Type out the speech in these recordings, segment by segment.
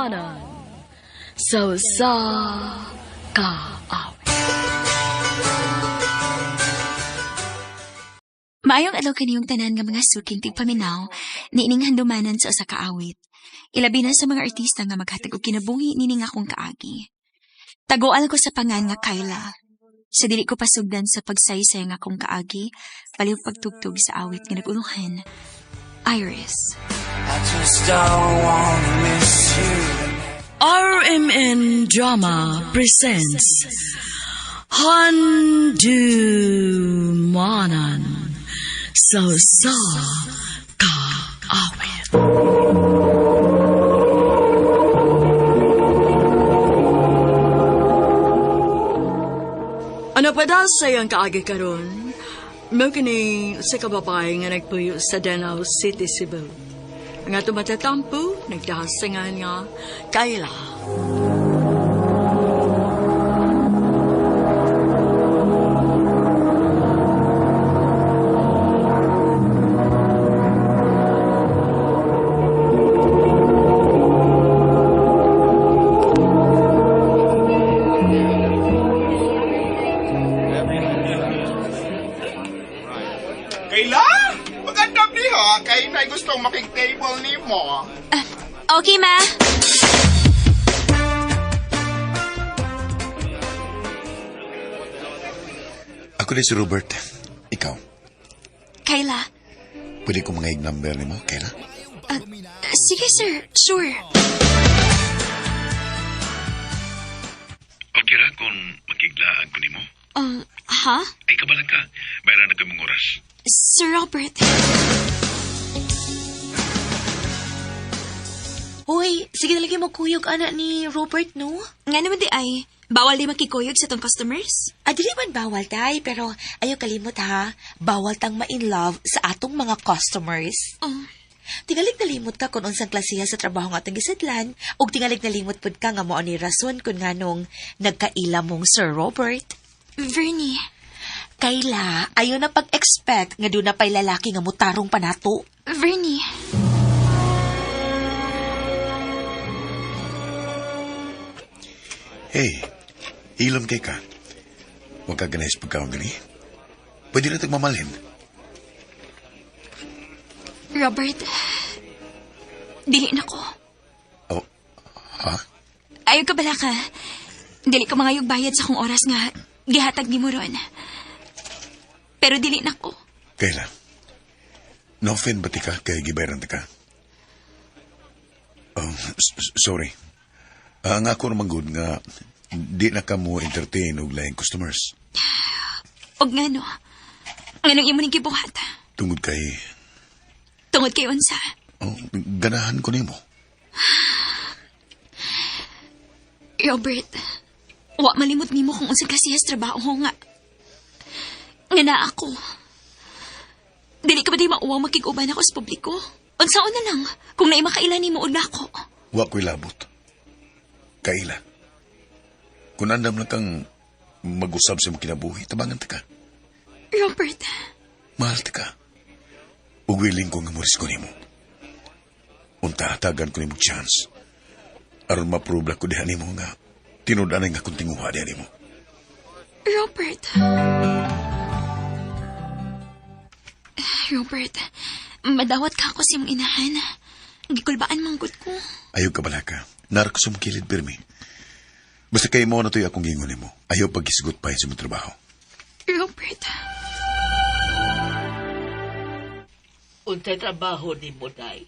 Handumanan sa usa ka awit. Maayong adlaw kaniyong tanan nga mga suking tigpaminaw niining handumanan sa usa ka awit. Ilabi na sa mga artista nga maghatag og kinabuhi nining akong kaagi. Taguan ko sa pangan nga Kyla. Sa dili ko pasugdan sa pagsaysay nga akong kaagi, palihog pagtugtog sa awit nga naguluhan. Iris. I just don't wanna miss you. RMN Drama presents Handumanan sa usa ka awit. Ano pa daw sa iyang kaagi karon? Mao kini sa kababae nga nagpuyo sa Danao City, Cebu. Ang ato matatampo, nagdahasingan nga Kayla. Kayla? Magandang diha. Kay na gustong makig-table ni mo. Okay, ma. Ako din si Robert. Ikaw, Kyla. pwede ko mga number ni mo, Kayla? Sige, sir. Sure. Okay ra kung makiglaan ko nimo. Ha? Ay, kabalang ka. Mayroon na mong oras. Sir Robert. Hoy, sige na lagi mo kuyog ana ni Robert, no? Nga naman di ay, bawal di makikuyog sa tong customers? Ah, dili man bawal tay, pero ayaw kalimot ha. Bawal tang ma-in love sa atong mga customers. Oh. Tingalig nalimot ka kung unsang klasiha sa trabaho nga atong gisedlan, ug tingalig nalimot pud ka nga mao ni rason kung nganong nagkaila mong Sir Robert. Vernie. Kayla, ayaw na pag-expect nga doon na pa'y lalaki nga mutarong panato. Vernie. Hey, ilom kay ka. Huwag ka ganay sa pagkaon gani. Pwede na tagmamalhin. Robert. Dili na ko. Oh, ha? Ayaw ka bala ka. Dili ko mga bayad sa kong oras nga gihatag ni mo ron. Pero dili na ko. Kayla, no-offend ba ti ka kay gibayaran ta ka? Oh, sorry. Ang ako naman good nga di na ka mo entertain og laing customers. Og ngano. Nganong imo ning gibuhat? Tungod kay, Tungod kay unsa? oh, ganahan ko nimo. Robert, wa malimot nimo kung unsa klase sa trabaho nga. Nga na ako. Dili ka ba di mauwaw makig-uban ako sa publiko? Unsaon na lang kung naay makaila nimo og nako. Wa ko'y labot. Kaila. Kung andam lang kang mag-usab sa imong kinabuhi, tabangan ta ka. Robert, Mahal ta ka. Ug willing ko nga moris ko nimo. Unta hatagan ko nimo chance. Aron ma-prove ko diha nimo nga tinud-anay nga akong tinguha diha nimo. Robert. Robert, madawat ka ako sa imong inahan. Gikulbaan manggod ko. Ayaw ka bala ka. Nara ko sa mong kilid, pirmi. Basta kay mo na to'y akong gingon nimo. Ayaw paghisgot pa sa imong trabaho. Robert. Unsay trabaho nimo, Day?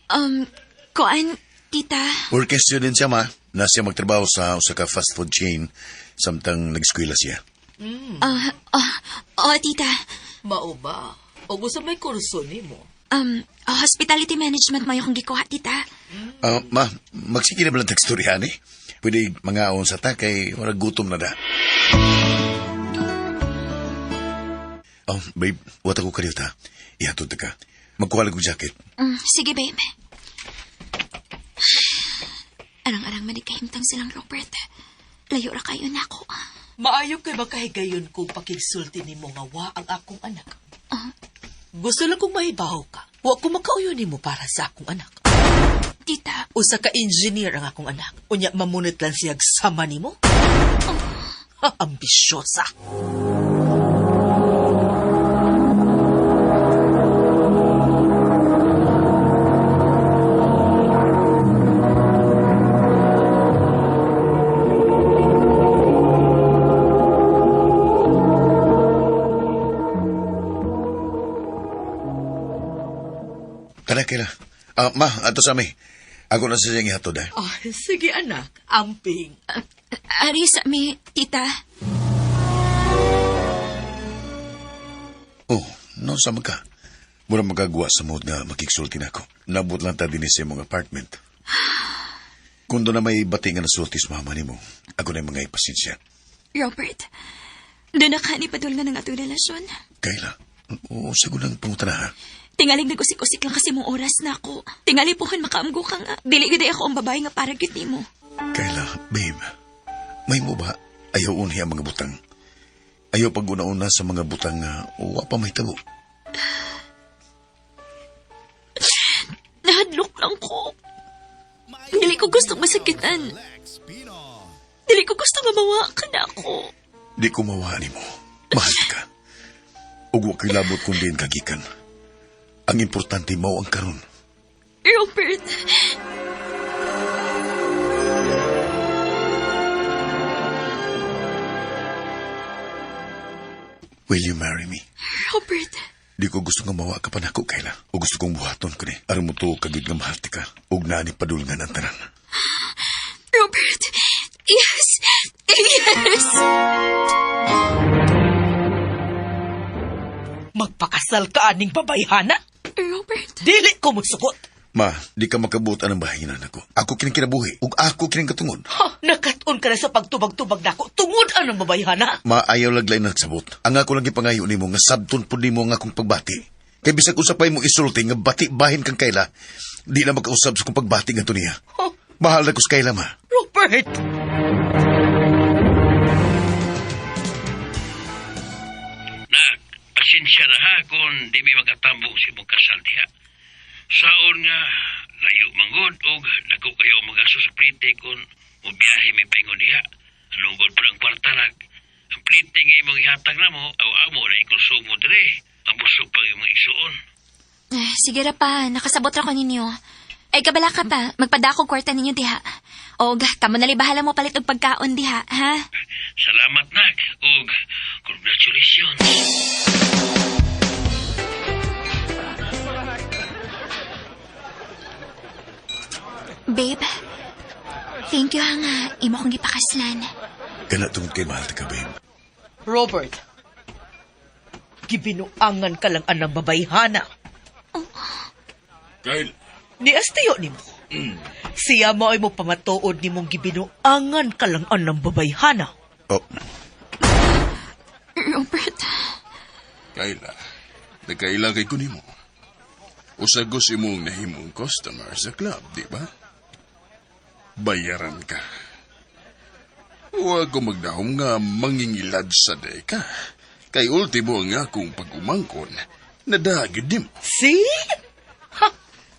Kuan, tita. Working student siya, ma. Na siya magtrabaho sa usa ka fast food chain samtang nag-eskwela siya. Oh, tita. Mao ba? O gusto may kurso nimo? Hospitality management mo yung gikuha, tita. Ma, magsige na ba lang teksturyahan eh? Pwede mga aon sa ta kay warag gutom na da. Oh, babe, wat ako kariyo ta. Ihatod ta ka. Magkuha lang kong jacket. Sige, babe. Arang-arang manig kahimtang silang Robert. Layo ra kayo na ako. Maayo kay makahigayon kung pakigsulti nimo nga wa ang akong anak. Gusto lang kong mahibaw ka. Wa ko makauyon nimo para sa akong anak. Tita. Usa ka engineer ang akong anak. Unya mamunot lang siya sama nimo. Ha, ambisyosa. Tara, Kayla. Ah, ma, ato sa mi. Ako na sa siyang ihatod, eh. Ay, sige anak, amping. Ari sa mi, tita. Oh, no, sama ka. Mura magagawa sa mood nga makiksulti na ako. Nabot lang ta din sa imong apartment. Kung doon na may bati nga nasulti sa mama nimo, ako na yung mga ipasensya. Robert, doon na ka ni padulngan ng atong relasyon. Kayla, oo, sa gulang pangutana ha. Tingaling nag-usik-usik lang kasi mong oras na ako. Tingali puhon makaamgo ka nga. Dili gyud ay ako ang babae nga para gyud nimo. Kayla, babe, may mo ba ayaw unhi ang mga butang? Ayaw pag una-una sa mga butang nga wa pa may tabo. Nahadlok lang ko. Dili ko gusto masakitan. Dili ko gusto nga mawa ka na ako. Di ko mawa nimo. Mahal ka. Ug wa kay labot kung diin kagikan. Ang importante mao ang karon. Robert, Will you marry me? Robert, Di ko gusto nga mawa ka pa nako, Kayla. O gusto kong buhaton ko ni. Aron mo tuo kagid nga mahal ti ka. Ug naa ni padulngan ang tanan. Robert. Yes. Yes. Magpakasal ka aning babayhana. Robert. Dili ko musugot. Ma, di ka makabuot ang bahinan nako. Ako kining kinabuhi ug ako kining katungod. Ha, nakat-on ka na sa pagtubag-tubag nako. Tungod anang babayhana. Ma, ayaw laglay nagsabot. Ang ako lang gipangayo nimo nga sabton pud nimo ang akong pagbati. Kay bisag usa pa imong isulti nga bati bahin kang Kayla, di na makausab sa kong pagbati ngadto niya. Oh, Mahal na ko sa Kayla, ma. Robert! Nak, pasensya na ha kung di mi makatambong sa imong kasal diha. Saon nga, layo manggod og dako kayo magaso sa plite kung mubiyahe mi paingon diha. Anong god pa ang kwarta nak? Ang plite nga imong ihatag na mo, aw amo na ikonsumo dire. Ang busog pang imong isuon. Eh, sige ra pa, nakasabot ra ko ninyo. Ay, kabala ka pa, magpadako kwarta ninyo diha. Og, kamo nali bahala mo palit og pagkaon diha, ha? Salamat nak og congratulations. Babe, thank you ha nga, imo kong gipakaslan. Kana tungod kay mahal ta ka, babe. Robert, gibinuangan ka lang anang babayhana. Kayla. Ni Astiyo nimo. Siya mo ay mo pamatuod nimong gibinuangan ka lang anang babayhana. Oh, Robert, Kayla, nagkaila kay kunimo. Usa ko si mong nahimong customer sa club, di ba? Bayaran ka. Huwag ko magdahom nga mangingilad sa deka. Kay ultimo ang akong pag-umangkon, nadagid nimo. See? Ha!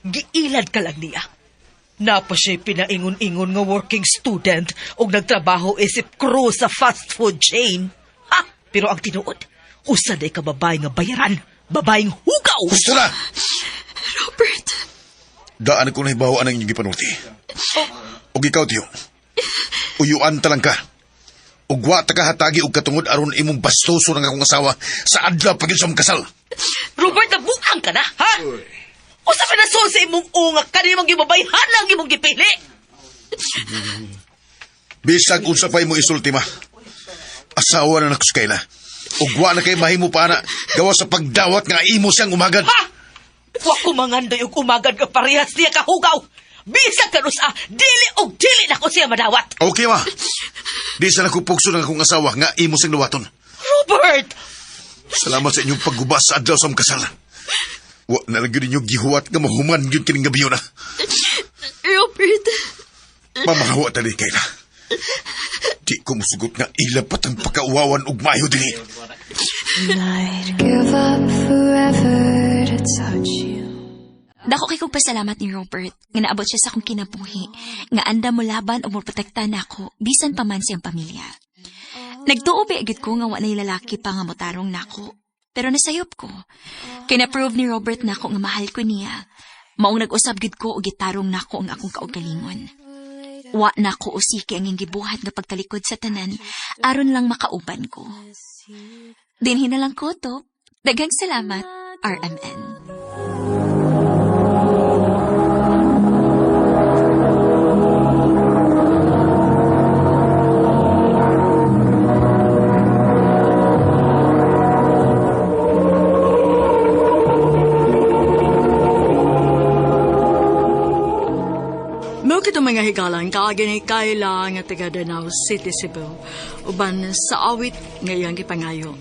Giilad ka lang niya. Napa siya'y pinaingon-ingon nga working student og nagtrabaho isip crew sa fast food chain. Ha! Pero ang tinuod, usa day ka babae nga bayaran, babaeng hugaw! gusto na! Robert, Daan ko na hibaw ang inyong gipanulti. Og ikaw, tiyo. Uyuan talang ka. Ug wa ta ka hatagi og katungod aron imong bastoso ng akong asawa sa adlaw pag sa mong kasal. Robert, nabuang ka na, ha? Usa ka na sa imong unga kanimong gibabayhan ang imong gipili. Bisag unsa pa imong isulti ma. Asawa na nako sa Kayla. Ug wa na kay mahimo pa na gawa sa pagdawat nga imo siyang umagad. Ha? Wa ko mangandoy og umagad ka parehas niya kahugaw. Bisag ka sa dili og dili na ko siya madawat. Okay ma. Di sa nakupugso ng akong asawa nga imo siyang dawaton. Robert! Salamat sa inyong pagguba sa adlaw sa mong kasal. Wa na lang yun ninyo gihuwat nga mahuman yun kining gabi yun ah. Robert, Mamahawa tali Kayla. Di ko musugot nga ilapat ang pagkauwawan ug maayo dinhi. I'd give up forever to touch you. Dako kay kong pasalamat ni Robert nga naabot siya sa akong kinabuhi, nga anda mo laban o moprotekta nako bisan pa man siyang pamilya. Nagtuo ba agad ko nga wa na'y lalaki pa nga motarong nako. Pero nasayop ko. Kay na-prove ni Robert nako nga mahal ko niya. Maong nag-usab gid ko og gitarong nako ang akong kaugalingon. Wa nako usiki ang iyang gibuhat nga pagtalikod sa tanan aron lang makauban ko. Dinhi na lang ko to. Daghang salamat, RMN. Mao kito mga higalan kaagi ni Kayla nga taga Danao City, Cebu. Uban sa awit nga iyang gipangayo.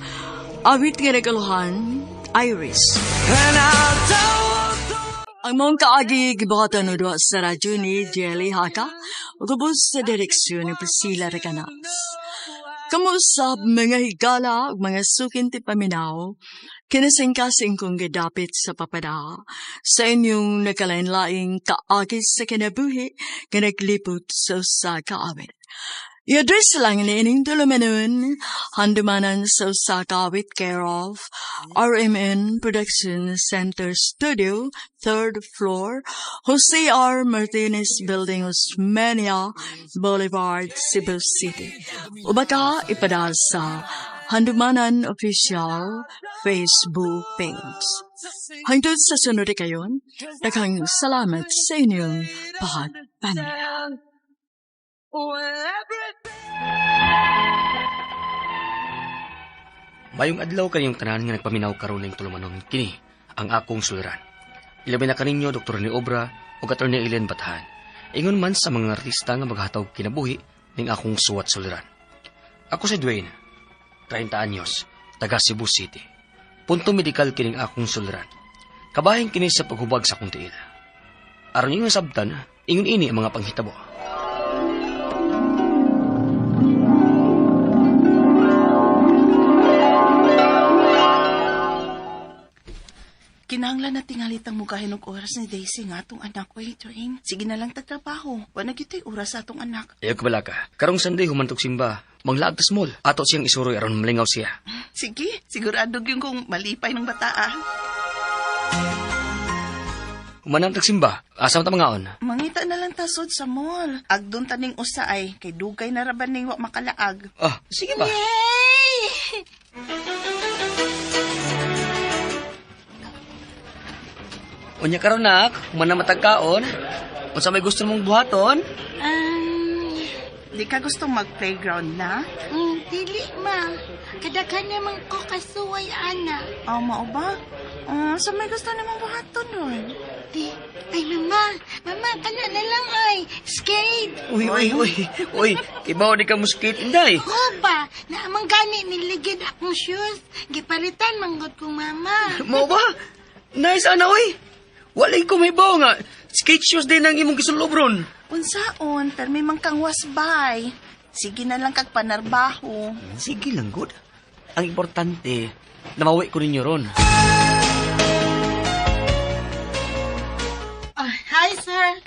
Awit nga nagaluhan, Iris. Ang mong kaagi gibuhatan o duha sa radyo ni Jelly Haka ug ubos sa direksyon ni Priscilla Recanas. Kamusab mga higala ug mga sukin ti paminaw, kinasingkasing kong gidapit sa papada sa inyong nagkalain-laing kaagi sa kinabuhi nga naglipot sa usa ka awit. I-address lang ni ining tulumanon, handumanan sa usa ka awit care of RMN Production Center Studio, 3rd floor, Jose R. Martinez Building, Osmeña Boulevard, Cebu City. O baka ipadala sa Handumanan Official Facebook page. Hangtod sa sunod kayon, daghang salamat sa inyong pagpaminaw. Mayong adlaw kanyong tanan nga nagpaminaw karon ning tulumanon kini ang akong suliran. Ilabi na kaninyo Dr. ni Obra ug Attorney Ellen Bathan. Ingon man sa mga artista nga maghatag kinabuhi ning akong suwat suliran. Ako si Dwayne, 30 anyos, taga Cebu City. Punto medikal kining akong suliran. Kabahin kini sa paghubag sa akong tiil. Aron ingon sabtan, ingon ini ang mga panghitabo. Kinahanglan na tingalitang mugahin og oras ni Daisy nga atong anak. Oy, Dwayne, sige na lang tatrabaho. Wa na gyud oras sa atong anak. Ayaw kabala ka. Karong Sunday humantog simba, manglaag tas mall. Ato siyang isuroy aron malingaw siya. Sige, sigurado gyud kung malipay ng bataa. Humanang tag simba, asa man ta mangaon? Mangita na lang tasod sa mall. Agdon taning usa ay kay dugay na ra ba ning wa makalaag. Ah, sige ba? Yay! Unya karon nak, human na matagkaon. Unsa may gusto mong buhaton? Di ka gustong mag-playground na? Dili ma. Kadaghan naman ko kasuway, ana. Aw, mao ba? Sa may gusto namang buhaton ron. Di, ay mama, mama, kana na lang ay. Skate. Uy, uy, uy. Uy, kibaw di ka mo skate, inday. Oo ba, naamang gani niligid akong shoes. Gipalitan manggod kong mama. Mao ba? Nice, ana, uy. Walay ko may baw nga. Skate shoes din ang imong gisulob ron. Unsaon, pero may mangkang wasbay. Sige na lang kag panarbaho. Sige lang, good. Ang importante, namawi ko ninyo ron. Ah, hi, sir.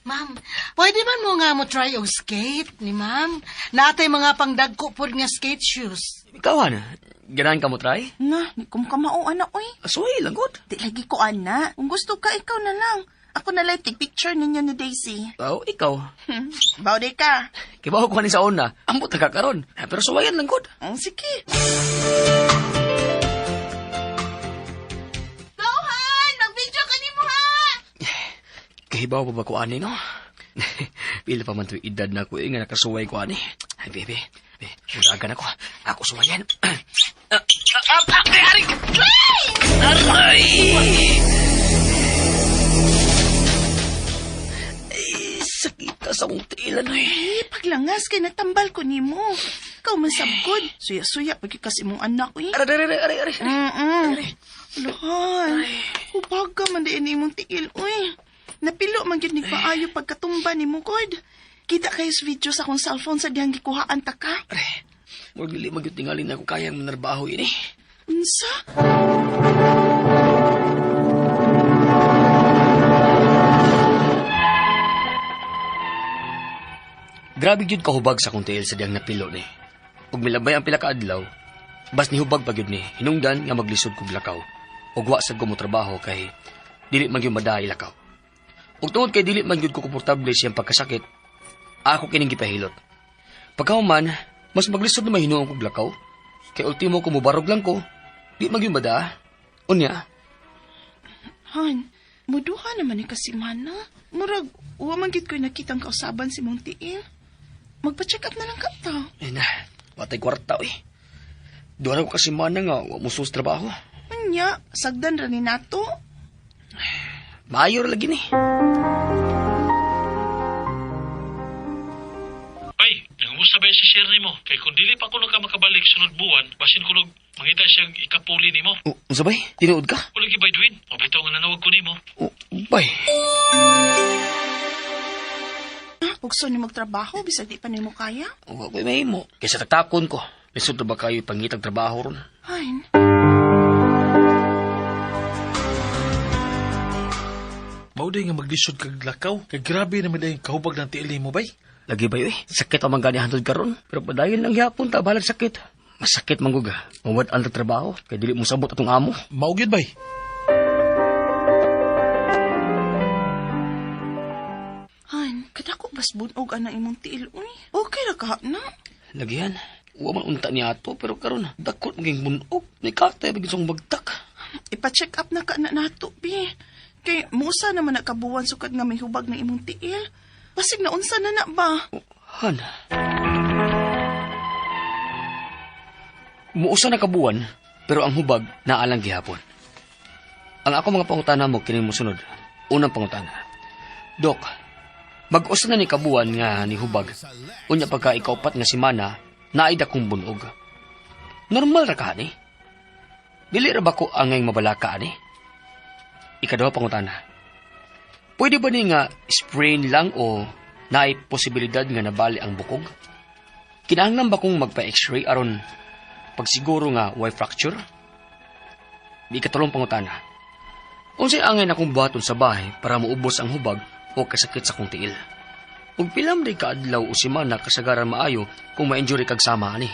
Ma'am, pwede man mo nga mo try og skate ni ma'am? Natay mga pangdagko pod nga skate shoes. Ikaw, Hana, ganahan ka mo try? Na, di ko kamao, ana, uy. Suway lang, good. Di lagi ko, ana. Kung gusto ka, ikaw na lang. Ako na lang picture ninyo ni Daisy. Oh, ikaw. Baw di ka. Kibaw ko ni sa una. Ambot na ka karon. Pero suwayan lang, good. Oh, sige. Rohan, mag-video ka ni mo, ha! Kahibaw pa ba ko ani, no? Pila pa man to'y edad na ko, eh, nga nakasuway ko ani. Ay, bebe. Be, muragan ako. Ako suwayan. Aray! Aray! Ay, sakita sa akong tiilan, eh. Eh, paglangas kay natambal ko nimo. Ikaw man sabgod. Suya-suya pag kasi imong anak, eh. Aray, aray, aray, aray, aray. Ulahan. Hubaga man din imong tiil, uy. Napilo man gyud ni maayo pagkatumba nimo, God. Kita kayo sa video sa akong cellphone sa dihang gikuhaan ta ka. Aray, murag dili man gyud tingali na ako kayang manarbaho ini. Unsa? Grabe gyud kahubag sa akong tiil sa diyang napilo ni. Ug milabay ang pila ka adlaw, bas nihubag pa gyud ni, hinungdan nga maglisod kog lakaw. Ug wa sad ko motrabaho kay dili man gyud madaay lakaw. Ug tungod kay dili man gyud ko komportable siyang pagkasakit, ako kining gipahilot. Pagkahuman, mas maglisod na mahinuon kog lakaw. Kay ultimo ko mobarog lang ko, di man gyud madaa. Unya, Han, muduha naman ni kasimana. Murag, wa man gid ko'y nakitang kausaban si mong tiil. Magpa-check up na lang ka ta. Eh na, watay kwarta oy. Duha ko kasi mana nga wa mo sus trabaho. Unya, sagdan ra ni nato. Maayo ra lagi ni. Ay, nangumusta ba si sir nimo? Kay kung dili pa kuno ka makabalik sunod buwan, basin kuno mangita siyang ikapuli nimo. Oh, unsa bay? Tinuod ka? Wala gyud bay Dwayne. O bitaw nga nanawag ko nimo. Oh, bay. Pugso ni magtrabaho, bisag di pa nimo kaya. Wa ko'y mahimo. Kaysa taktakon ko. Lisod na ba kayo pangitag trabaho ron? Han, Mao day nga maglisod kag lakaw. Kay grabe naman day kahubag ng tiil nimo bay. Lagi ba eh? Sakit ang manggani hantod karon. Pero padayon lang gyapon ta balag sakit. Masakit man gud. Mawad ang trabaho kay dili mo sabot atong amo. Mao gyud bay. Han, kadako bas bunog ana imong tiil, uy. Okay ra ka na. Lagihan. Wa man unta ni ato pero karon dakot maging bunog. May katay bagin song bagtak. Ipa-check up na ka na nato, bi. Kay musa naman nakabuwan sukad nga may hubag ng imong tiil. Basig na unsa na na ba? Han. Muusa na kabuan, pero ang hubag naalang gihapon. Ang ako mga pangutana mo kining mosunod. Unang pangutana. Dok, mag-usa na ni kabuan nga ni hubag. Unya pagka ikaupat nga simana, naay dakong bunog. Normal ra ka ni? Dili ra ba ko angay mabalaka ani? Ikaduha pangutana. Pwede ba ni nga sprain lang o naay posibilidad nga nabali ang bukog? Kinahanglan ba kong magpa-x-ray aron pagsiguro nga way fracture? Di ikatulong pangutana. Unsay angay na kong buhaton sa bahay para maubos ang hubag o kasakit sa kong tiil? Ug pilam day kaadlaw o semana kasagaran maayo kung ma-injury kag sama ani.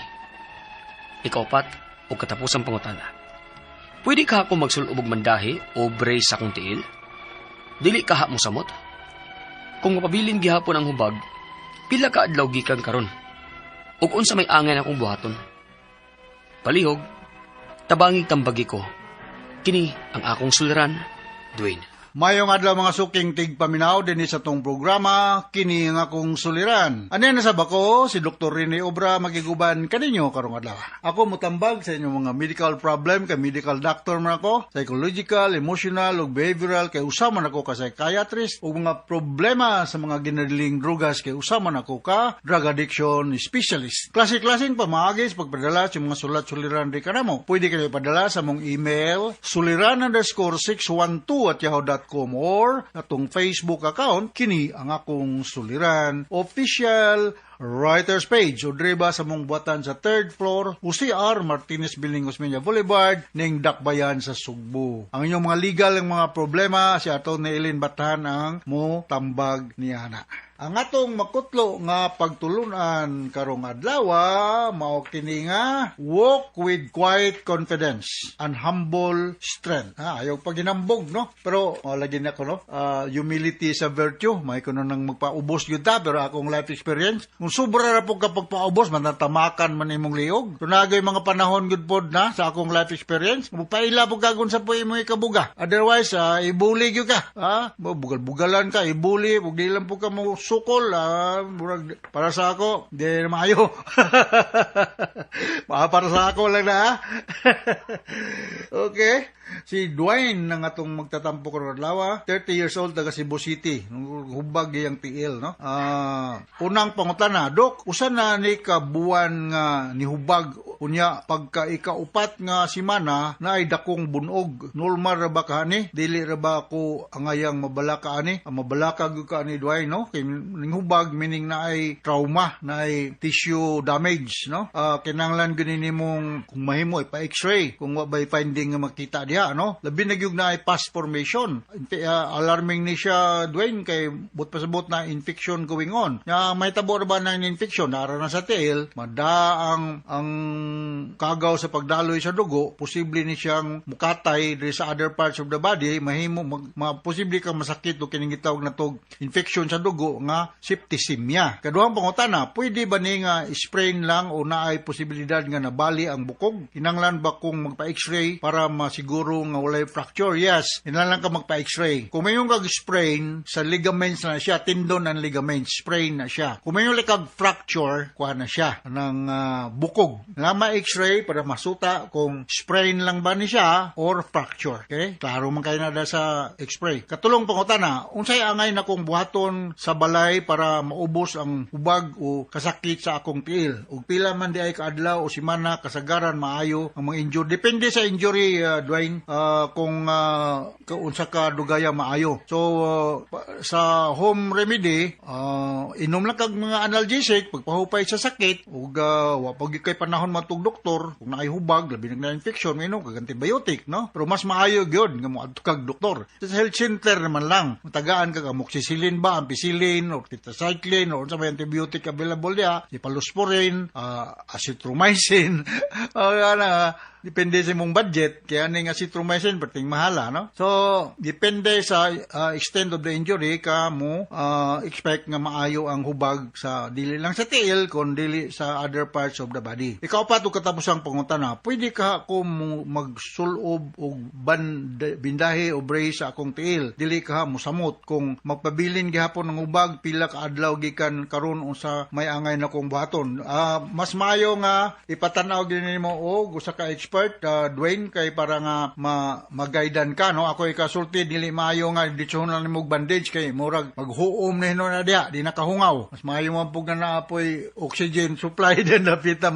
Ikaupat o katapusang pangutana. Pwede ka ako magsulob og mandahi o brace sa akong tiil? Dili ka mo samot? Kung mapabilin gihapon ang hubag, pila ka adlaw gikan karon? Ug unsa may angay akong buhaton? Palihog, tabangig tambagi ko. Kini ang akong suliran, Dwayne. Mayong adlaw mga suking tigpaminaw dinhi sa tong programa kini nga akong suliran. Ano na sa bako si Dr. Rene Obra magiguban kaninyo karong adlaw. Ako motambag sa inyong mga medical problem kay medical doctor man ako, psychological, emotional ug behavioral kay usa man ako ka psychiatrist ug mga problema sa mga ginadiling drugas kay usa man ako ka drug addiction specialist. Klase-klaseng pamaagi sa pagpadala sa mga sulat suliran di kanamo. Pwede kayo ipadala sa mong email suliran_612@yahoo.com or atong Facebook account kini ang akong suliran official writers page o driba sa mong buhatan sa third floor UCR Martinez Building, Osmeña Boulevard ning Dakbayan sa Sugbo. Ang inyong mga legal ang mga problema si Atty. Eileen Batahan ang mo tambag niya na. Ang atong makutlo nga pagtulunan karong adlaw mao kini nga walk with quiet confidence and humble strength. Ha, ayaw paginambog no. Pero lagi na ko no. Humility is a virtue. May kuno nang magpaubos gyud ta pero akong life experience kung sobra ra po kapag paubos manatamakan man imong liog. Tunagay mga panahon gyud pod na sa akong life experience. Mupaila po kagon sa po imo ikabuga. Otherwise ibuli gyud ka. Ha, bugal-bugalan ka, ibuli ug di lang po ka mo sukol, murag, para sa ako, di na maayo. Para sa ako lang na, ha? Okay. Si Dwayne nang atong magtatampo karon adlaw, 30 years old, taga Cebu City. Hubag iyang tiil, no? Unang pangutana, Dok, usa na ni ka buwan nga nihubag unya pagka ikaupat nga semana na ay dakong bunog. Normal ra ba ka ani? Dili ra ba ako angayang mabalaka ani? Ang mabalaka gyud ka ani Dwayne, no? Kay Ning hubag meaning na ay trauma, na ay tissue damage, no? Kinahanglan gyud nimong kung mahimo ipa-X-ray kung wa bay finding nga makita diha, no? Labi na gyud na ay pus formation. Alarming ni siya, Dwayne, kay but pasabot na infection going on. Nga may tabo ra ba ng infection nara na sa tiil, mada ang kagaw sa pagdaloy sa dugo, posible ni siyang mukatay diri sa other parts of the body, mahimo posible kang masakit o kining gitawag na tog infection sa dugo nga septicemia. Kaduhang pangutana, pwede ba ni nga sprain lang o naay posibilidad nga nabali ang bukog? Kinanglan ba kung magpa-X-ray para masiguro nga walay fracture? Yes, kinahanglan ka magpa-X-ray. Kung mayon kag sprain sa ligaments na siya, tendon and ligaments, sprain na siya. Kung mayon kag fracture, kuha na siya ng bukog. Nga ma-X-ray para masuta kung sprain lang ba ni siya or fracture. Okay? Klaro man kayo na da sa X-ray. Katulong pangutana, unsay angay na kong buhaton sa balay para maubos ang hubag o kasakit sa akong tiil? Ug pila man di ay kaadlaw o simana kasagaran maayo ang mga injury? Depende sa injury, Dwayne, kung unsa ka dugaya maayo. So sa home remedy, inom lang kag mga analgesic pagpahupay sa sakit ug wa pa gyud kay panahon matug doktor kung naay hubag, labi na infection, minom kag antibiotic, no? Pero mas maayo gyud nga moadto kag doktor. Sa health center naman lang, tagaan kag amoxicillin ba, ampicillin or tetracycline or unsa may antibiotic available diha, cephalosporin, azithromycin, ana, depende sa imong budget, kaya ning azithromycin perting mahala, no? So depende sa extent of the injury ka mo expect nga maayo ang hubag sa dili lang sa tiil kon dili sa other parts of the body. Ikaapat ug katapusang pangutana, pwede ka ko mo magsulob og bindahe o brace sa akong tiil? Dili ka mosamot kung magpabilin gihapon ang hubag? Pila ka adlaw gikan karon, unsa may angay na kong buhaton? Mas maayo nga ipatan-aw gyud nimo og usa ka expert, Dwayne, kay para nga ma magaidan ka, no? Ako ikasulti, dili maayo nga ditsohon lang nimo og bandage kay murag maghuom na hinuon na diha, di nakahungaw. Mas maayo man pug nga naa poy oxygen supply din dapita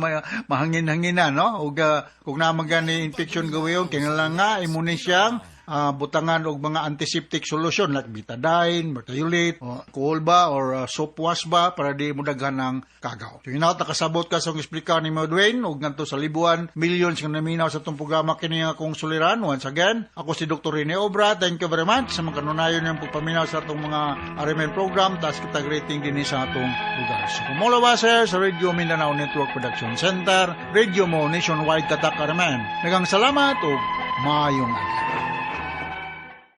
mahangin-hanginan, no? Ug kung naa man gani infection gawayon, kinahanglan nga imo ni siyang butangan og mga antiseptic solution like Betadine, Merthiolate, o alcohol ba or soap wash ba para di mo daghan ng kagaw. So hinaut nakasabot ka sa eksplika ni mo, Dwayne, ug ngadto sa libuan, millions nga naminaw sa atong programa kini nga akong suliran. Once again, ako si Dr. Rene Obra. Thank you very much sa mga kanunayon niyang pagpaminaw sa atong mga RMN program. Taas kita rating din sa atong lugar. So, from all of us here sa Radio Mindanao Network Production Center, Radio Mo Nationwide Tatak RMN. Daghang salamat ug maayong adlaw.